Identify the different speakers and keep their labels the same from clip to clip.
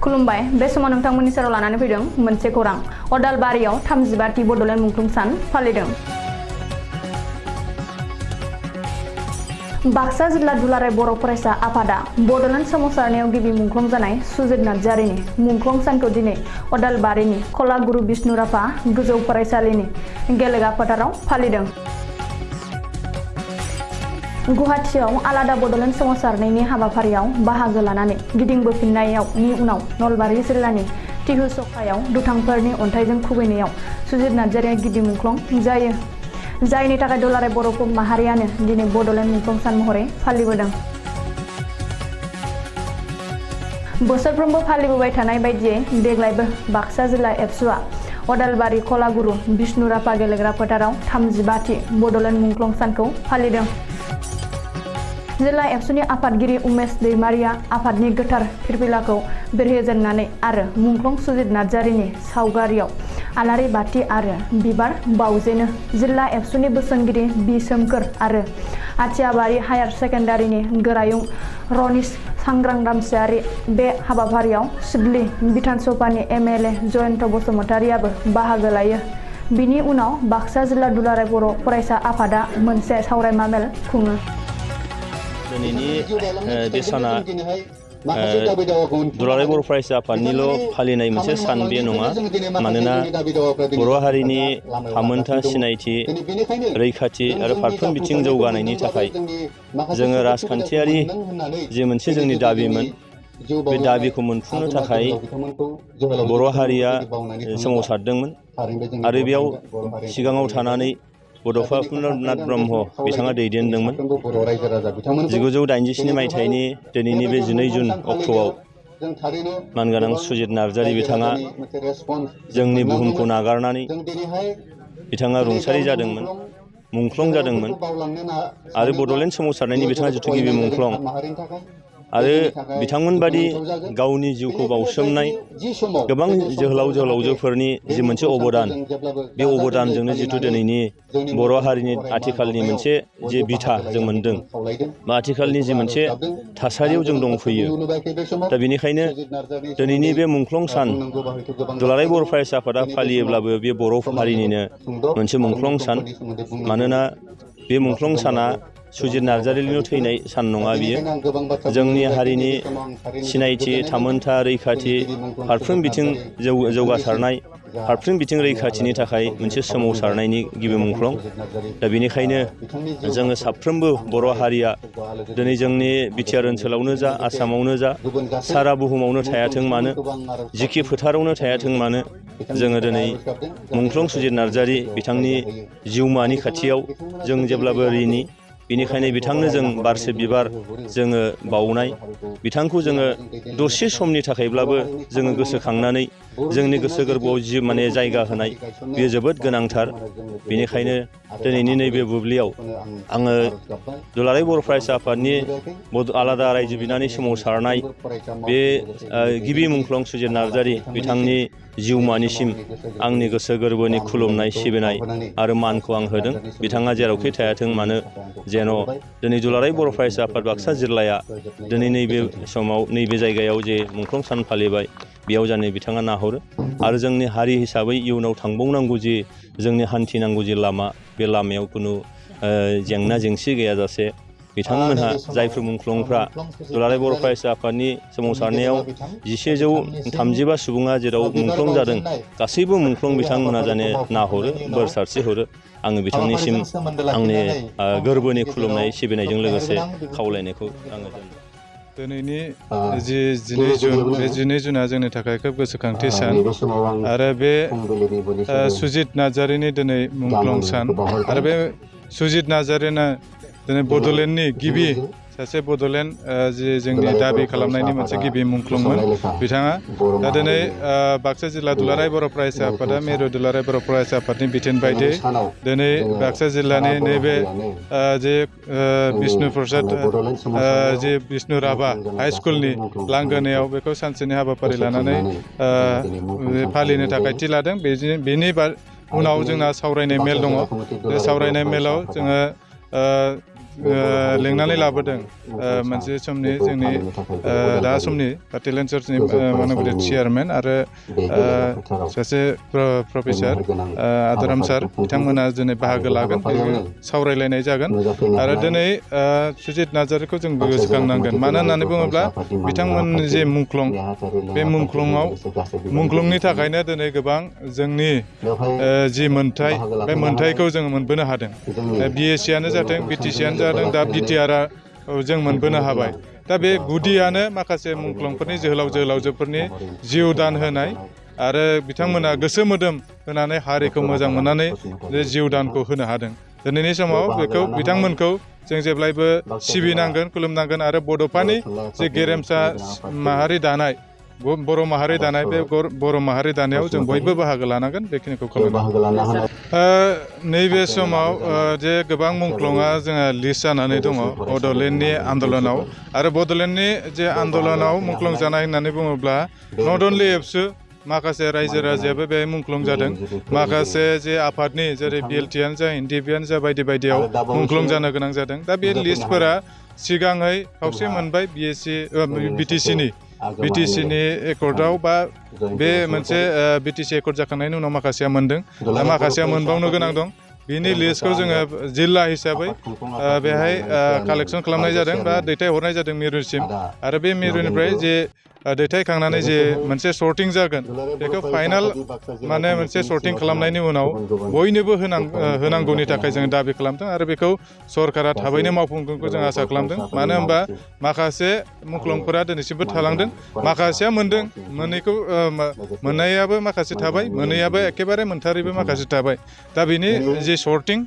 Speaker 1: खुलुमबाय बे समाव नोंथांमोननि सेराव लानानै फैदों मोनसे खौरां अदालबारियाव 35थि बड'लेण्ड मुंख्लं सान फालिदों। बाक्सा जिल्ला दुलाराय बर' फरायसा आफादा बड'लेण्ड सोमावसारनायाव गिबि मुंख्लं जानाय सुजित नार्जारिनि मुंख्लं सानखौ दिनै अदालबारिनि कलागुरु बिष्णुराभा गोजौ फरायसालिनि गेलेग्रा फोथाराव फालिदों। गुवाहाटीआव आलादा बड'लेण्ड सोमावसारनायनि हाबाफारियाव बाहागो लानानै गिदिंबोफिननायनि उनाव नलबारि जिल्लानि तिहु सखायाव दुथांफोरनि अन्थाइजों खुबैनायाव सुजित नार्जारिया गिबि मुंख्लं जायो, जायनि थाखाय दुलाराय बर' माहारियानो दिनै बड'लेण्ड मुंख्लं सान महरै फालिबोदों। बोसोरफ्रोमबो फालिबोबाय थानाय बायदियै देग्लायबो बाक्सा जिल्ला एबसुआ अदालबारि कलागुरु बिष्णुराभा गेलेग्रा फोथाराव 35थि बड'लेण्ड मुंख्लं सानखौ फालिदों। जिल्ला एबसुनि आफादगिरि उमेश दैमारिया आफादनि गोथार फिरफिलाखौ बिरहोजेननानै आरो मुंख्लं सुजित नार्जारिनि सावगारियाव आलारि बाथि आरो बिबार बाउजेनो। जिल्ला एबसुनि बोसोनगिरि बि सोमखोर आरो आथियाबारि हायार सेकेन्डारिनि गोरायुं रनिस सांग्रां रामसियारि बे हाबाफारियाव सिडली बिधान सभानि एमएलए जयन्त बसुमतारियाबो बाहागो लायो। बिनि उनाव बाक्सा जिल्ला दुलाराय बर' फरायसा आफादा मोनसे सावरायमा मेल खुङो।
Speaker 2: दिनैनि बे साना दुलाराय बर' फरायसा आफादनिल' फालिनाय मोनसे सान बे नङा, मानोना बर' हारिनि थामोनथा सिनायथि, रैखाथि आरो फारफ्रोम बिथिं जौगानायनि थाखाय जोङो राजखान्थियारि जे मोनसे जोंनि दाबिमोन, बे दाबिखौ मोनफुंनो थाखाय बर' हारिया सोमावसारदोंमोन आरो बेयाव सिगाङाव थानानै बड'फा उपेन्द्रनाथ ब्रह्म बिथाङा दैदेनदोंमोन। 1987 मायथाइनि दिनैनि बे 12 जुन अक्ट'आव मानगोनां सुजित नार्जारि बिथाङा जोंनि बुहुमखौ नागारनानै बिथाङा रुंसारि जादोंमोन, मुंख्लं जादोंमोन आरो बड'लेण्ड सोमावसारनायनि बिथाङा जिथु गिबि मुंख्लं आरो बिथांमोन बादि गावनि जिउखौ बाउसोमनाय गोबां जोहोलाव जोहोलावजोफोरनि जि मोनसे अबदान, बे अबदानजोंनो जिथु दिनैनि बर' हारिनि आथिखालनि मोनसे जे बिथा जों मोनदों बा आथिखालनि जि मोनसे थासारियाव जों दंफैयो, दा बेनिखायनो दिनैनि बे मुंख्लं सान दुलाराय बर' फरायसा आफादा फालियोब्लाबो बे बर' हारिनिनो मोनसे मुंख्लं सान। मानोना बे मुंख्लं साना सुजित नार्जारिनिल' थैनाय सान नङा, बियो जोंनि हारिनि सिनायथि, थामोनथा, रैखाथि, फारफ्रोम बिथिं जौगासारनाय, फारफ्रोम बिथिं रैखाथिनि थाखाय मोनसे सोमावसारनायनि गिबि मुंख्लं। दा बेनिखायनो जोङो साफ्रोमबो बर' हारिया दिनै जोंनि बिटिआर ओनसोलावनो जा, आसामावनो जा, सारा बुहुमावनो थायाथों मानो, जिखि फोथारावनो थायाथों मानो, जोङो दिनै मुंख्लं सुजित नार्जारि बिथांनि जिउमानि खाथियाव जों जेब्लाबो ऋणी। बेनिखायनो बिथांनो जों बारसे बिबार जोङो बाउनाय, बिथांखौ जोङो दसे समनि थाखायब्लाबो जोङो गोसोखांनानै जोंनि गोसो गोरबोआव जि माने जायगा होनाय, बेयो जोबोद गोनांथार। बेनिखायनो दिनैनि नैबे बुब्लियाव आङो दुलाराय बर' फरायसा आफादनि आलादा रायजो बिनानै सोमावसारनाय बे गिबि मुंख्लं सुजित नार्जारि बिथांनि जिउमानिसिम आंनि गोसो गोरबोनि खुलुमनाय, सिबिनाय आरो मानखौ आं होदों। बिथाङा जेरावखि थायाथों मानो जेन' दिनै दुलाराय बर' फरायसा आफाद बाक्सा जिल्लाया दिनै नैबे समाव नैबे जायगायाव जे मुंख्लं सान फालिबाय, बेयाव जानो बिथाङा नाहरो आरो जोंनि हारि हिसाबै इयुनाव थांबावनांगौ जि जोंनि हान्थिनांगौ जि लामा, बे लामायाव खुनु जेंना जेंसि गैयाजासे बिथांमोनहा जायफोर मुंख्लंफ्रा दुलाराय बर' फरायसा आफादनि सोमावसारनायाव 1135 सुबुङा जेराव मुंख्लं जादों, गासैबो मुंख्लं बिथांमोनहा जाने नाहरो, बोर सारस्रिहरो। आङो बिथांनिसिम आंनि गोरबोनि खुलुमनाय सिबिनायजों लोगोसे खावलायनायखौ आङो दोनदों।
Speaker 3: दिनैनि जि 12 जुन, बे 12 जुना जोंनि थाखाय खोब गोसोखांथि सान आरो बे सुजित नार्जारिनि दिनै मुंख्लं सान आरो बे सुजित नार्जारिना दिनै बड'लेण्डनि गिबि सासे बड'लेण्ड जि जोंनि दाबि खालामनायनि मोनसे गिबि मुंख्लंमोन बिथाङा। दा दिनै बाक्सा जिल्ला दुलाराय बर' फरायसा आफादा मिरु दुलाराय बर' फरायसा आफादनि बिथोन बायदियै दिनै बाक्सा जिल्लानि नैबे जे बिष्णु प्रसाद जे बिष्णुराभा हाइ स्कुलनि लांगोनायाव बेखौ सानसेनि हाबाफारि लानानै फालिनो थाखाय थि लादों। बेनि उनाव जोंना सावरायनाय मेल दङ। बे सावरायनाय मेलाव जोङो लेंनानै लाबोदों मोनसे समनि जोंनि दा समनि बार्टिलेण्ड चार्चनि मानगुरि चेयारमेन आरो सासे प्रफेसार आदाराम सार बिथांमोना दिनै बाहागो लागोन सावरायलायनाय जागोन आरो दिनै सुजित नार्जारिखौ जों गोसोखांनांगोन मानो होननानै बुङोब्ला बिथांमोननि जे मुंख्लं बे मुंख्लंनि थाखायनो दिनै गोबां जोंनि जि मोन्थाय बे मोन्थायखौ जों मोनबोनो हादों BSCआनो जाथों BTCआनो जादों दा BTRआ जों मोनबोनो हाबाय दा बे गुदियानो माखासे मुंख्लंफोरनि जोहोलावजोफोरनि जिउ दान होनाय आरो बिथांमोना गोसो मोदोम होनानै हारिखौ मोजां मोननानै जिउ दानखौ होनो हादों दिनैनि समाव बेखौ बिथांमोनखौ जों जेब्लायबो सिबिनांगोन खुलुमनांगोन आरो बड'फानि जे गेरेमसा माहारि दानाय बर' माहारि दानाय बे बर' माहारि दानायाव जों बयबो बाहागो लानांगोन बेखिनिखौ खालामनांगोन नैबे समाव जे गोबां मुंख्लङा जोंहा लिस्ट जानानै दङ बड'लेण्डनि आन्दलनाव आरो बड'लेण्डनि जे आन्दलनाव मुंख्लं जानाय होननानै बुङोब्ला नट अनलि एबसु माखासे रायजो राजायाबो बेहाय मुंख्लं जादों माखासे जे आफादनि जेरै BLTआनो जा NDPआनो जा बायदि बायदियाव मुंख्लं जानो गोनां जादों दा बे लिस्टफोरा सिगाङै खावसे मोनबाय BTCनि एकर्डआव बा बे मोनसे BTC एकर्ड जाखांनायनि उनाव माखासेया मोनदों दा माखासेया मोनबावनो गोनां दं बिनि लिस्टखौ जोङो जिल्ला हिसाबै बेहाय कालेक्सन खालामनाय जादों बा दैथायहरनाय जादों मिरुसिम आरो बे मिरुनिफ्राय जे दैथायखांनानै जे मोनसे सर्टिं जागोन बेखौ फाइनाल माने मोनसे सर्टिं खालामनायनि उनाव बयनोबो होनांगौनि थाखाय जों दाबि खालामदों आरो बेखौ सरकारा थाबैनो मावफुंगोनखौ जों आसा खालामदों मानो होनबा माखासे मुंख्लंफोरा दिनैसिमबो थालांदों माखासेया मोनदों मोननायाबो माखासे थाबाय मोनैयाबो एखेबारे मोनथारैबो माखासे थाबाय दा बेनि जे सर्टिं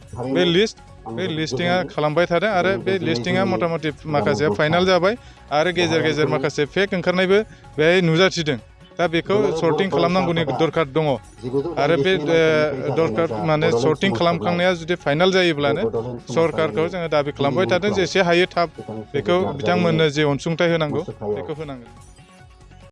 Speaker 3: बे लिस्टिंआ खालामबाय थादों आरो बे लिस्टिंआ मथा मथि माखासे फाइनाल जाबाय आरो गेजेर गेजेर माखासे फेक ओंखारनायबो बेहाय नुजाथिदों दा बेखौ सर्टिं खालामनांगौनि दरखार दङ आरो बे दरखार माने सर्टिं खालामखांनाया जुदि फाइनाल जायोब्लानो सरकारखौ जोङो दाबि खालामबाय थादों जेसे हायो थाब बेखौ बिथांमोननो जे अनसुंथाइ होनांगौ बेखौ होनांगोन